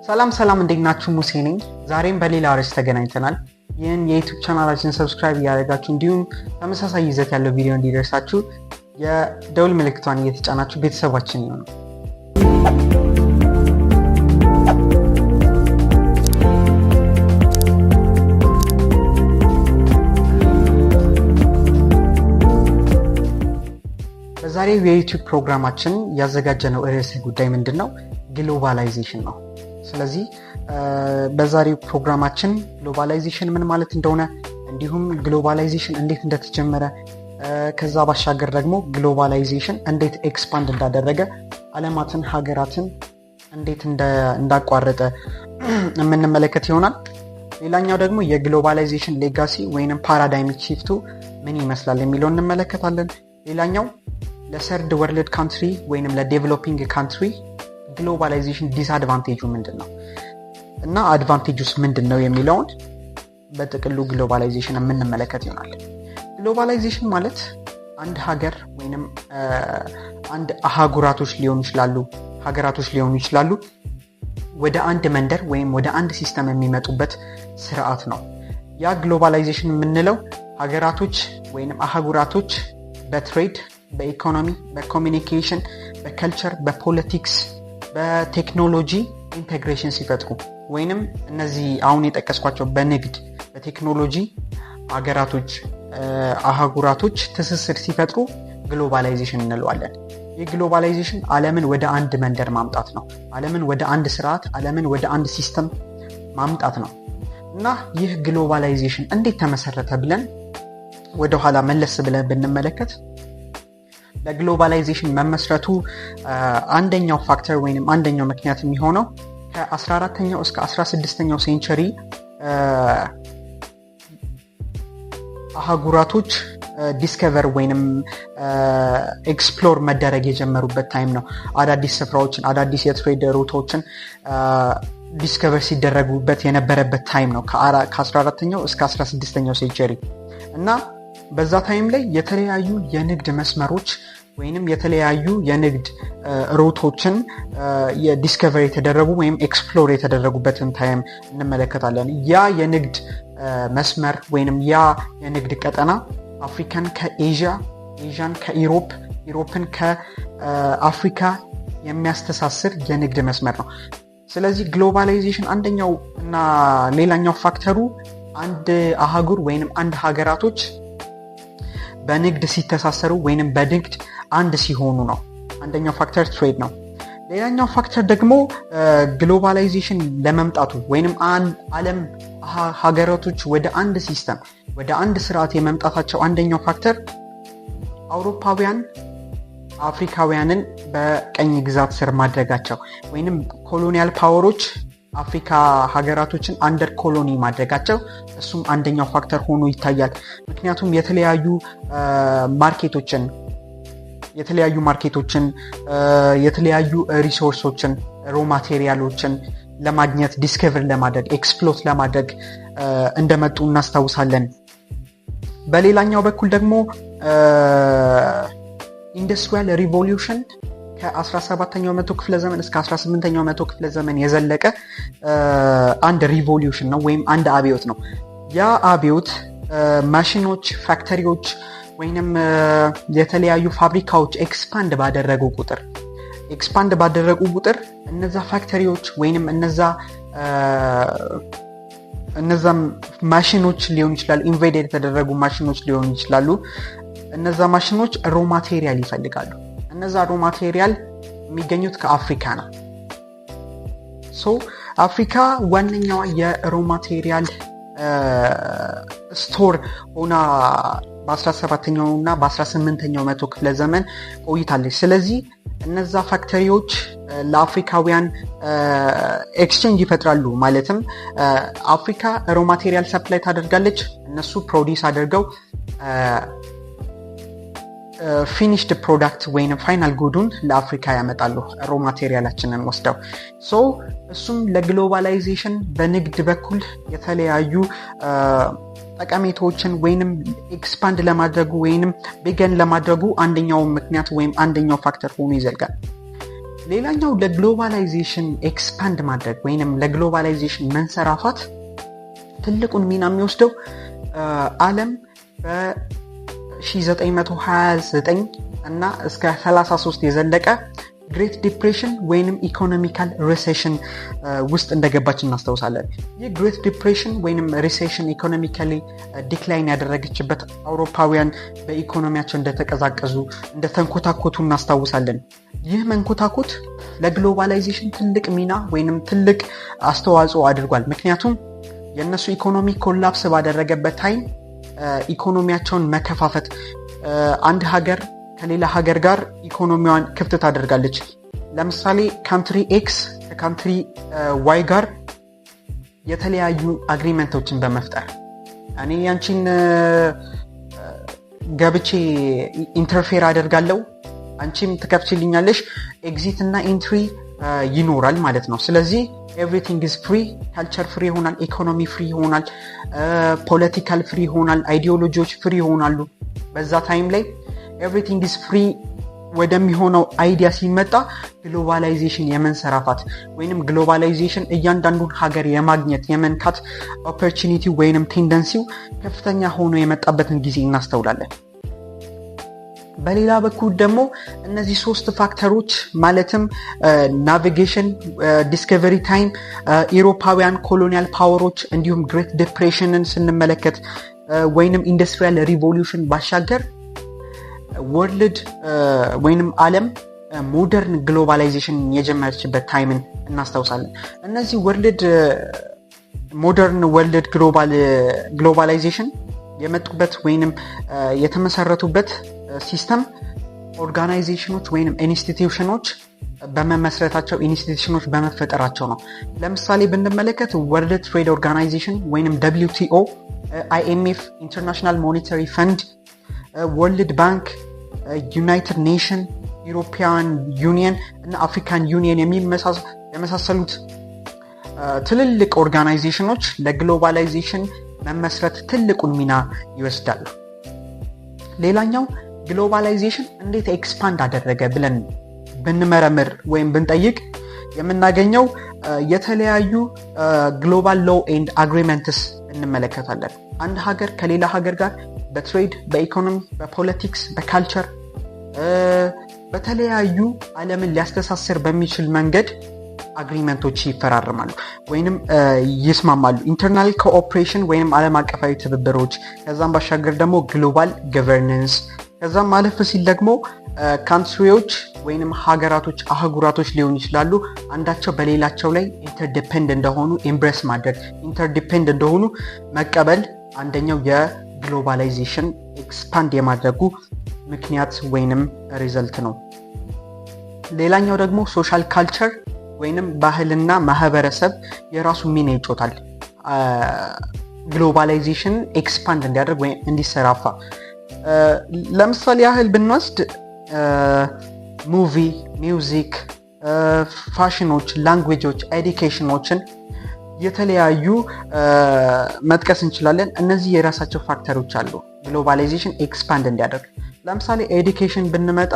ሰላም ሰላም፣ እንዴት ናችሁ? ሙሴ ነኝ። ዛሬም በሌላ ርዕስ ተገናኝተናል። ይህን የ YouTube ቻናላችን subscribe እያደረጋችሁ እንዲሁም ተመሳሳይ ይዘት ያለው ቪዲዮ እንዲደርሳችሁ የደውል ምልክቷን እየተጫናችሁ ቤተሰባችን ይሁኑ። በዛሬው የ YouTube ፕሮግራማችን ያዘጋጀነው ርዕሰ ጉዳይ ምንድን ነው? Globalization ነው። ስለዚህ በዛሬው ፕሮግራማችን globalization ምን ማለት እንደሆነ፣ እንዲሁም globalization እንዴት እንደተጀመረ፣ ከዛ ባሻገር ደግሞ globalization እንዴት expand እንዳደረገ፣ ዓለማትን፣ ሀገራትን እንዴት እንዳቋረጠ የምንመለከት ይሆናል። ሌላኛው ደግሞ የ globalization legacy ወይንም paradigm shift ኡ ምን ይመስላል የሚለውን እንመለከታለን። ሌላኛው ለ third world country ወይንም ለ developing country globalization disadvantage ኡ ምንድን ነው እና advantage ኡስ ምንድን ነው የሚለውን በጥቅሉ globalization የምንመለከት ይሆናል። Globalization ማለት አንድ ሀገር ወይንም አንድ አህጉራቶች ሊሆኑ ይችላሉ፣ ሀገራቶች ሊሆኑ ይችላሉ፣ ወደ አንድ መንደር ወይም ወደ አንድ system የሚመጡበት ስርዓት ነው። ያ globalization የምንለው ሀገራቶች ወይንም አህጉራቶች በ trade፣ በኢኮኖሚ፣ በ communication፣ በ culture፣ በ politics፣ በቴክኖሎጂ integration ሲፈጥሩ ወይንም እነዚህ አሁን የጠቀስኳቸው በንግድ፣ በቴክኖሎጂ ሀገራቶች፣ አህጉራቶች ትስስር ሲፈጥሩ globalization እንለዋለን። ይህ globalization ዓለምን ወደ አንድ መንደር ማምጣት ነው። ዓለምን ወደ አንድ ስርዓት፣ ዓለምን ወደ አንድ system ማምጣት ነው። እና ይህ globalization እንዴት ተመሰረተ ብለን ወደኋላ መለስ ብለን ብንመለከት ለ globalization መመስረቱ አንደኛው factor ወይም አንደኛው ምክንያት የሚሆነው ከ14ኛው እስከ 16ኛው century አህጉራቶች discover ወይንም explore መደረግ የጀመሩበት time ነው። አዳዲስ ስፍራዎችን፣ አዳዲስ የ trade route ኦችን discover ሲደረጉበት የነበረበት time ነው ከ14ኛው እስከ 16ኛው century። እና በዛ time ላይ የተለያዩ የንግድ መስመሮች ወይንም የተለያዩ የንግድ route ኦችን የ discover የተደረጉ ወይም explore የተደረጉበትን time እንመለከታለን። ያ የንግድ መስመር ወይንም ያ የንግድ ቀጠና አፍሪካን ከኤዥያ፣ ኤዥያን ከ Europe፣ Europe ን ከአፍሪካ የሚያስተሳስር የንግድ መስመር ነው። ስለዚህ globalization አንደኛው እና ሌላኛው factor ኡ አንድ አህጉር ወይንም አንድ ሀገራቶች በንግድ ሲተሳሰሩ ወይንም በንግድ አንድ ሲሆኑ ነው። አንደኛው factor trade ነው። ሌላኛው factor ደግሞ globalization ለመምጣቱ ወይንም ዓለም ሀገራቶች ወደ አንድ system፣ ወደ አንድ ስርዓት የመምጣታቸው አንደኛው factor አውሮፓውያን አፍሪካውያንን በቅኝ ግዛት ስር ማድረጋቸው ወይንም colonial power ኦች አፍሪካ ሀገራቶችን under colony ማድረጋቸው፣ እሱም አንደኛው factor ሆኖ ይታያል። ምክንያቱም የተለያዩ market ኦችን፣ የተለያዩ resource ኦችን፣ raw material ኦችን ለማግኘት፣ discover ለማድረግ፣ exploit ለማድረግ እንደመጡ እናስታውሳለን። በሌላኛው በኩል ደግሞ industrial revolution ከ17ኛው መቶ ክፍለ ዘመን እስከ 18ኛው መቶ ክፍለ ዘመን የዘለቀ አንድ revolution ነው ወይም አንድ አብዮት ነው። ያ አብዮት ማሽኖች፣ factory ዎች ወይንም የተለያዩ ፋብሪካዎች expand ባደረጉ ቁጥር እነዛ factory ዎች ወይንም እነዛም ማሽኖች ሊሆኑ ይችላል፣ invade የተደረጉ ማሽኖች ሊሆኑ ይችላሉ። እነዛ ማሽኖች raw material ይፈልጋሉ። እነዛ raw material የሚገኙት ከአፍሪካ ነው። So አፍሪካ ዋነኛዋ የ raw material store ሆና በ17ኛው እና በ18ኛው መቶ ክፍለ ዘመን ቆይታለች። ስለዚህ እነዛ factory ዎች ለአፍሪካውያን exchange ይፈጥራሉ። ማለትም አፍሪካ raw material supply ታደርጋለች፣ እነሱ produce አድርገው finished product ወይም final good ኡን ለአፍሪካ ያመጣሉ raw material ኣችንን ወስደው። So እሱም ለ globalization በንግድ በኩል የተለያዩ ጠቀሜታዎችን ወይንም expand ለማድረጉ ወይንም begin ለማድረጉ አንደኛው ምክንያት ወይም አንደኛው factor ሆኖ ይዘልቃል። ሌላኛው ለ globalization expand ማድረግ ወይንም ለ globalization መንሰራፋት ትልቁን ሚና የሚወስደው ዓለም በ1929 እና እስከ 33 የዘለቀ Great Depression ወይንም economical recession ውስጥ እንደገባች እናስታውሳለን። ይህ Great Depression ወይንም recession economically decline ያደረገችበት፣ አውሮፓውያን በኢኮኖሚያቸው እንደተቀዛቀዙ፣ እንደተንኮታኮቱ እናስታውሳለን። ይህ መንኮታኮት ለ globalization ትልቅ ሚና ወይንም ትልቅ አስተዋጽኦ አድርጓል። ምክንያቱም የእነሱ ኢኮኖሚ collapse ባደረገበት time ኢኮኖሚያቸውን መከፋፈት፣ አንድ ሀገር ከሌላ ሀገር ጋር ኢኮኖሚዋን ክፍት ታደርጋለች። ለምሳሌ country X ከ country Y ጋር የተለያዩ agreement ኦችን በመፍጠር እኔ ያንቺን ገብቼ interfere አደርጋለሁ፣ አንቺም ትከፍችልኛለሽ፣ exit እና entry ይኖራል ማለት ነው። ስለዚህ everything is free፣ culture free ይሆናል፣ economy free ይሆናል፣ political free ይሆናል፣ ideology ዎች free ይሆናሉ። በዛ time ላይ everything is free ወደሚሆነው idea ሲመጣ globalization የመንሰራፋት ወይንም globalization እያንዳንዱን ሀገር የማግኘት፣ የመንካት opportunity ወይንም tendency ው ከፍተኛ ሆኖ የመጣበትን ጊዜ እናስተውላለን። በሌላ በኩል ደግሞ እነዚህ ሶስት factor ኦች ማለትም navigation፣ discovery time፣ ኢሮፓውያን colonial power ኦች እንዲሁም Great Depression ን ስንመለከት ወይንም industrial revolution ባሻገር world ወይንም ዓለም modern globalization የጀመረችበት time ን እናስታውሳለን። እነዚህ world modern world globalization የመጡበት ወይንም የተመሰረቱበት system organization ኖች ወይንም institution ኖች በመመስረታቸው፣ institution ኖች በመፈጠራቸው ነው። ለምሳሌ ብንመለከት World Trade Organization ወይንም WTO፣ IMF፣ International Monetary Fund፣ World Bank፣ United Nation፣ European Union እና African Union የመሳሰሉት ትልልቅ organization ኖች ለ globalization መመስረት ትልቁን ሚና ይወስዳሉ። ሌላኛው globalization እንዴት expand አደረገ ብለን ብንመረምር ወይም ብንጠይቅ የምናገኘው የተለያዩ global law and agreements እንመለከታለን። አንድ ሀገር ከሌላ ሀገር ጋር በ trade፣ በኢኮኖሚ፣ በ politics፣ በ culture፣ በተለያዩ ዓለምን ሊያስተሳስር በሚችል መንገድ agreement ኦች ይፈራረማሉ ወይንም ይስማማሉ። Internal cooperation ወይንም ዓለም አቀፋዊ ትብብሮች፣ ከዛም ባሻገር ደግሞ global governance፣ ከዛም አለፍ ሲል ደግሞ country ዎች ወይንም ሀገራቶች፣ አህጉራቶች ሊሆኑ ይችላሉ፣ አንዳቸው በሌላቸው ላይ interdepend እንደሆኑ embrace ማድረግ፣ interdepend እንደሆኑ መቀበል አንደኛው የ globalization expand የማድረጉ ምክንያት ወይንም result ነው። ሌላኛው ደግሞ social culture ወይንም ባህልና ማህበረሰብ የራሱ ሚና ይጫወታል globalization expand እንዲያደርግ ወይም እንዲሰራፋ። ለምሳሌ ያህል ብንወስድ movie፣ music፣ fashion ኖች፣ language ኦች፣ education ኖችን የተለያዩ መጥቀስ እንችላለን። እነዚህ የራሳቸው factor ኦች አሉ globalization expand እንዲያደርግ። ለምሳሌ education ብንመጣ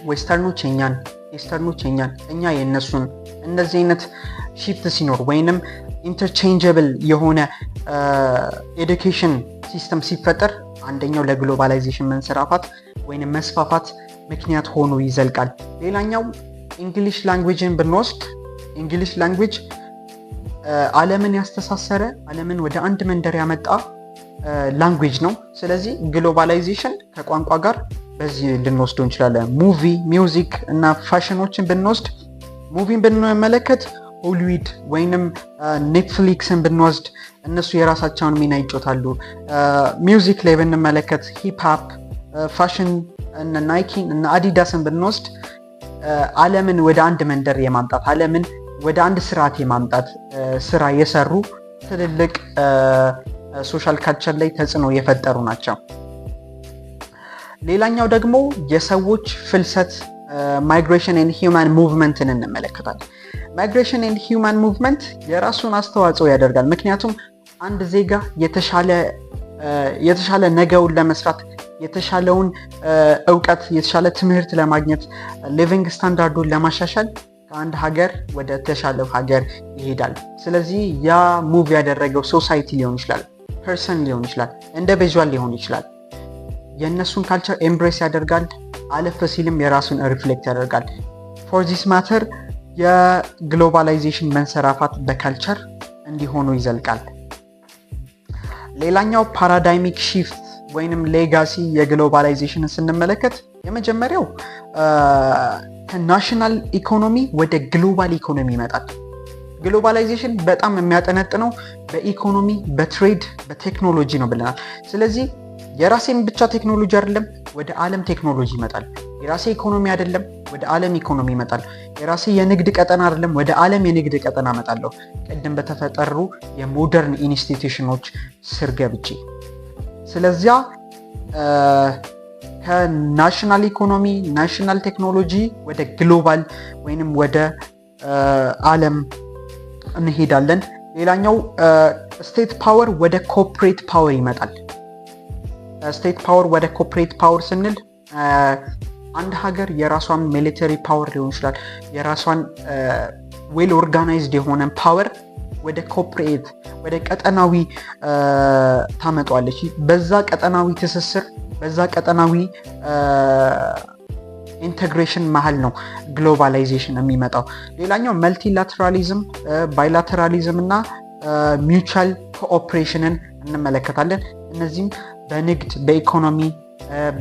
western ኖች የኛን፣ eastern ኖች የኛን፣ እኛ የእነሱን፣ እንደዚህ አይነት shift ሲኖር ወይንም interchangeable የሆነ education system ሲፈጠር አንደኛው ለ globalization መንሰራፋት ወይንም መስፋፋት ምክንያት ሆኖ ይዘልቃል። ሌላኛው English language ን ብንወስድ English language ዓለምን ያስተሳሰረ፣ ዓለምን ወደ አንድ መንደር ያመጣ language ነው። ስለዚህ globalization ከቋንቋ ጋር በዚህ ልንወስደው እንችላለን። Movie፣ music እና ፋሽኖችን ብንወስድ፣ movie ን ብንመለከት ሆሊውድ ወይንም Netflix ን ብንወስድ እነሱ የራሳቸውን ሚና ይጫወታሉ። Music ላይ ብንመለከት hip hop፣ fashion እነ Nike ን እነ Adidas ን ብንወስድ ዓለምን ወደ አንድ መንደር የማምጣት፣ ዓለምን ወደ አንድ ስርዓት የማምጣት ስራ የሰሩ ትልልቅ social culture ላይ ተጽዕኖ የፈጠሩ ናቸው። ሌላኛው ደግሞ የሰዎች ፍልሰት migration and human movement ን እንመለከታለን። Migration and human movement የራሱን አስተዋጽኦ ያደርጋል። ምክንያቱም አንድ ዜጋ የተሻለ ነገውን ለመስራት የተሻለውን እውቀት፣ የተሻለ ትምህርት ለማግኘት፣ living standard ኡን ለማሻሻል ከአንድ ሀገር ወደ ተሻለው ሀገር ይሄዳል። ስለዚህ ያ move ያደረገው society ሊሆን ይችላል፣ person ሊሆን ይችላል፣ individual ሊሆን ይችላል። የእነሱን culture embrace ያደርጋል፣ አለፍ ሲልም የራሱን reflect ያደርጋል። For this matter የ globalization መንሰራፋት በ culture እንዲሆኑ ይዘልቃል። ሌላኛው paradigmic shift ወይንም legacy የ globalization ን ስንመለከት የመጀመሪያው ከ national economy ወደ global economy ይመጣል። Globalization በጣም የሚያጠነጥነው በኢኮኖሚ፣ በ trade፣ በቴክኖሎጂ ነው ብለናል። ስለዚህ የራሴን ብቻ ቴክኖሎጂ አይደለም፣ ወደ ዓለም ቴክኖሎጂ ይመጣል። የራሴ ኢኮኖሚ አይደለም፣ ወደ ዓለም ኢኮኖሚ ይመጣል። የራሴ የንግድ ቀጠና አይደለም፣ ወደ ዓለም የንግድ ቀጠና እመጣለሁ። ቅድም በተፈጠሩ የ modern institution ኖች ስር ገብቼ። ስለዚያ ከ national economy፣ national technology ወደ global ወይንም ወደ ዓለም እንሄዳለን። ሌላኛው state power ወደ corporate power ይመጣል። State power ወደ corporate power ስንል አንድ ሀገር የራሷን military power ሊሆን ይችላል፣ የራሷን well organized የሆነ power ወደ corporate፣ ወደ ቀጠናዊ ታመጧለች። በዛ ቀጠናዊ ትስስር፣ በዛ ቀጠናዊ integration መሀል ነው globalization የሚመጣው። ሌላኛው multilateralism፣ bilateralism እና mutual cooperation ን እንመለከታለን። እነዚህም በንግድ፣ በኢኮኖሚ፣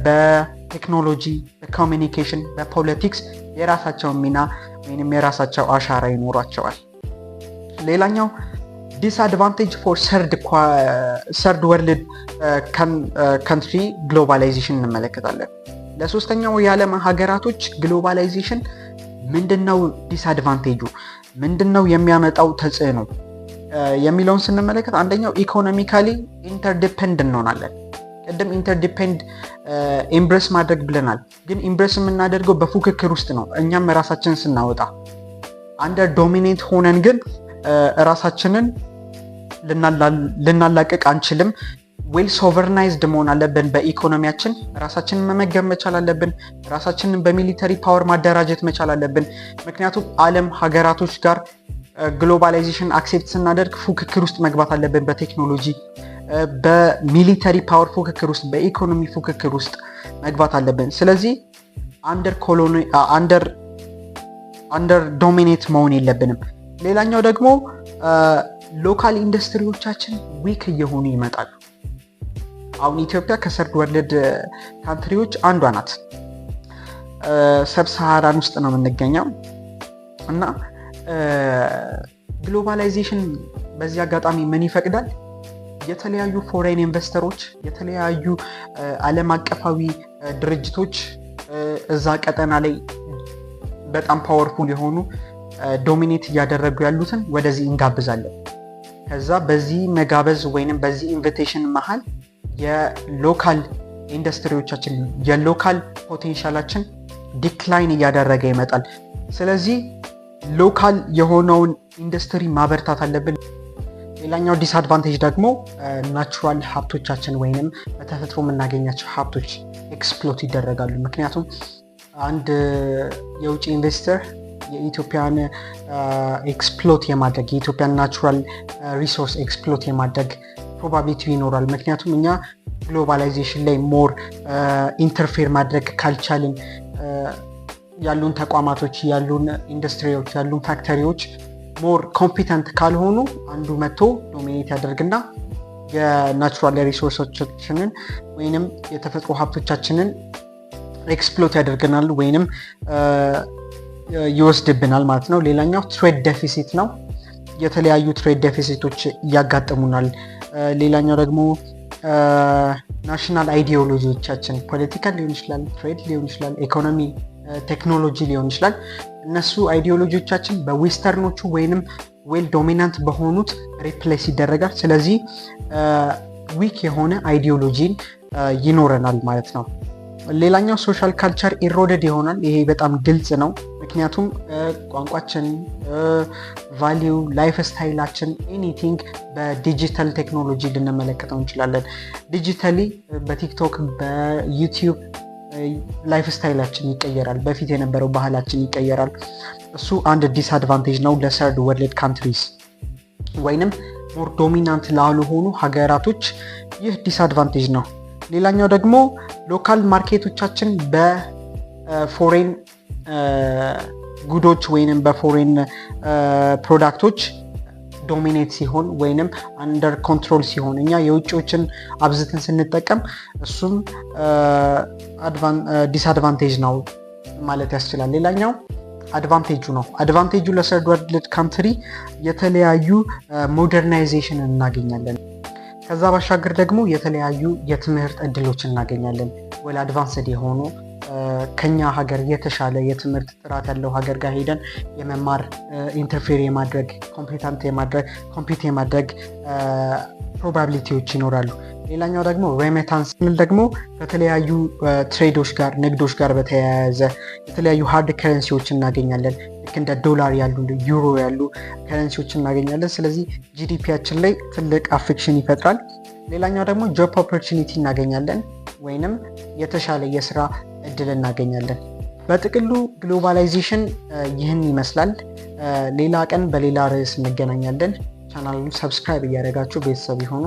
በቴክኖሎጂ፣ በ communication፣ በ politics የራሳቸውን ሚና ወይም የራሳቸው አሻራ ይኖሯቸዋል። ሌላኛው disadvantage for third world country globalization እንመለከታለን። ለሶስተኛው የዓለም ሀገራቶች globalization ምንድነው disadvantage ኡ፣ ምንድነው የሚያመጣው ተጽዕኖ የሚለውን ስንመለከት አንደኛው economically interdepend እንሆናለን። ቅድም interdepend embrace ማድረግ ብለናል። ግን embrace የምናደርገው በፉክክር ውስጥ ነው። እኛም ራሳችንን ስናወጣ under dominate ሆነን ግን ራሳችንን ልናላቅቅ አንችልም። Well sovereignized መሆን አለብን። በኢኮኖሚያችን ራሳችንን መመገብ መቻል አለብን። ራሳችንን በ military power ማደራጀት መቻል አለብን። ምክንያቱም ዓለም ሀገራቶች ጋር globalization accept ስናደርግ ፉክክር ውስጥ መግባት አለብን። በቴክኖሎጂ፣ በ military power ፉክክር ውስጥ፣ በኢኮኖሚ ፉክክር ውስጥ መግባት አለብን። ስለዚህ under dominate መሆን የለብንም። ሌላኛው ደግሞ local ኢንዱስትሪዎቻችን weak እየሆኑ ይመጣሉ። አሁን ኢትዮጵያ ከ third world country ዎች አንዷ ናት። Sub-Saharan ውስጥ ነው የምንገኘው እና globalization በዚህ አጋጣሚ ምን ይፈቅዳል? የተለያዩ foreign investor ኦች፣ የተለያዩ ዓለም አቀፋዊ ድርጅቶች እዛ ቀጠና ላይ በጣም powerful የሆኑ dominate እያደረጉ ያሉትን ወደዚህ እንጋብዛለን። ከዛ በዚህ መጋበዝ ወይንም በዚህ invitation መሀል የ local ኢንዱስትሪዎቻችን፣ የ local potential ኣችን decline እያደረገ ይመጣል። ስለዚህ local የሆነውን ኢንዱስትሪ ማበርታት አለብን። ሌላኛው disadvantage ደግሞ natural ሀብቶቻችን ወይንም በተፈጥሮ የምናገኛቸው ሀብቶች exploit ይደረጋሉ። ምክንያቱም አንድ የውጭ investor የኢትዮጵያን exploit የማድረግ፣ የኢትዮጵያን natural resource exploit የማድረግ probability ይኖራል። ምክንያቱም እኛ globalization ላይ more interfere ማድረግ ካልቻልን፣ ያሉን ተቋማቶች፣ ያሉን ኢንዱስትሪዎች፣ ያሉን factory ዎች more competent ካልሆኑ አንዱ መጥቶ dominate ያደርግና የ natural resource ኦቻችንን ወይንም የተፈጥሮ ሀብቶቻችንን exploit ያደርገናል ወይንም ይወስድብናል ማለት ነው። ሌላኛው trade deficit ነው። የተለያዩ trade deficit ኦች ያጋጥሙናል። ሌላኛው ደግሞ national ideology ዎቻችን political ሊሆን ይችላል፣ trade ሊሆን ይችላል፣ ኢኮኖሚ፣ ቴክኖሎጂ ሊሆን ይችላል። እነሱ ideology ዎቻችን በ western ኖቹ ወይንም well dominant በሆኑት replace ይደረጋል። ስለዚህ weak የሆነ ideology ን ይኖረናል ማለት ነው። ሌላኛው social culture eroded ይሆናል። ይሄ በጣም ግልጽ ነው። ምክንያቱም ምክንያቱም ቋንቋችን፣ value፣ lifestyle ኣችን፣ anything በ digital technology ልንመለከተው እንችላለን። Digitally በ TikTok፣ በ YouTube lifestyle ኣችን ይቀየራል። በፊት የነበረው ባህላችን ይቀየራል። እሱ አንድ disadvantage ነው ለ third world countries ወይንም more dominant ላልሆኑ ሀገራቶች ይህ disadvantage ነው። ሌላኛው ደግሞ local market ኦቻችን በ foreign good ኦች ወይንም በ foreign product ኦች dominate ሲሆን ወይንም under control ሲሆን፣ እኛ የውጭዎችን አብዝተን ስንጠቀም እሱም disadvantage ነው ማለት ያስችላል። ሌላኛው advantage ኡ ነው። Advantage ኡ ለ third world country የተለያዩ modernization እናገኛለን። ከዛ ባሻገር ደግሞ የተለያዩ የትምህርት እድሎች እናገኛለን። Well advanced የሆኑ፣ ከኛ ሀገር የተሻለ የትምህርት ጥራት ያለው ሀገር ጋር ሄደን የመማር፣ interfere የማድረግ፣ competent የማድረግ፣ compete የማድረግ probability ዎች ይኖራሉ። ሌላኛው ደግሞ remittance ስንል ደግሞ ከተለያዩ trade ኦች ጋር፣ ንግዶች ጋር በተያያዘ የተለያዩ hard currency ዎች እናገኛለን። ልክ እንደ ዶላር ያሉ፣ ዩሮ ያሉ currency ዎች እናገኛለን። ስለዚህ GDP ያችን ላይ ትልቅ affection ይፈጥራል። ሌላኛው ደግሞ job opportunity እናገኛለን ወይንም የተሻለ የስራ እድል እናገኛለን። በጥቅሉ globalization ይህን ይመስላል። ሌላ ቀን በሌላ ርዕስ እንገናኛለን። ቻናሉን subscribe እያደረጋችሁ ቤተሰብ ይሁኑ።